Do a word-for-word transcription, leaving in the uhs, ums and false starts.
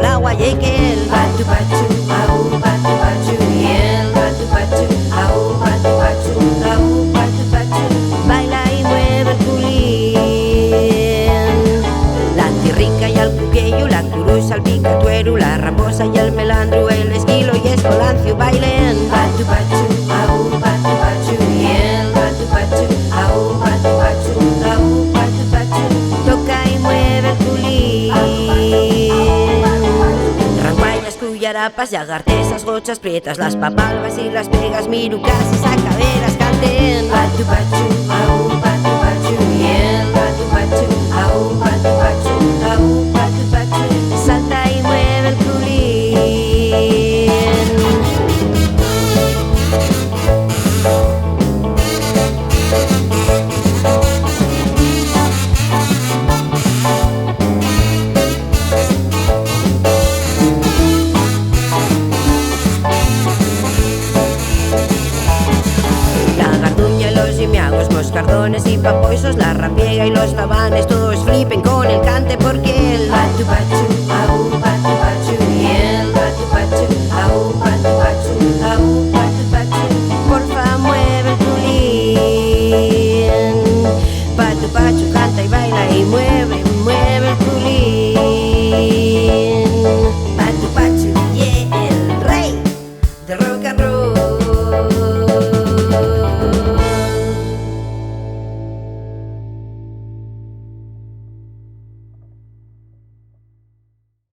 L'agua ye que el patu pachu, au, patu pachu, y el patu pachu, au, patu pachu, au, patu pachu. Baila y mueve el culín. La cirrica y el cubiellu, la curuxa, el picatueru, la ramosa y el melandru, el esquilo y escolanciu bailen. Patu pachu, au, patu pachu, y el patu pachu, au, patu pachu, au, patu pachu. Toca y mueve el culín. Rampayas, cuyarapas, llagartesas, gochas prietas, las papalbas y las pegas, mirucas y sacaberas canten. Patu pachu, au, patu pachu, y el patu pachu, au, patu pachu, au, patu pachu. Salta y mueve el culín. La garduña, los llimiagos, moscardones y papoisos, la rampiega y los tabanes, toos flipen con el cante porque el patu pachu,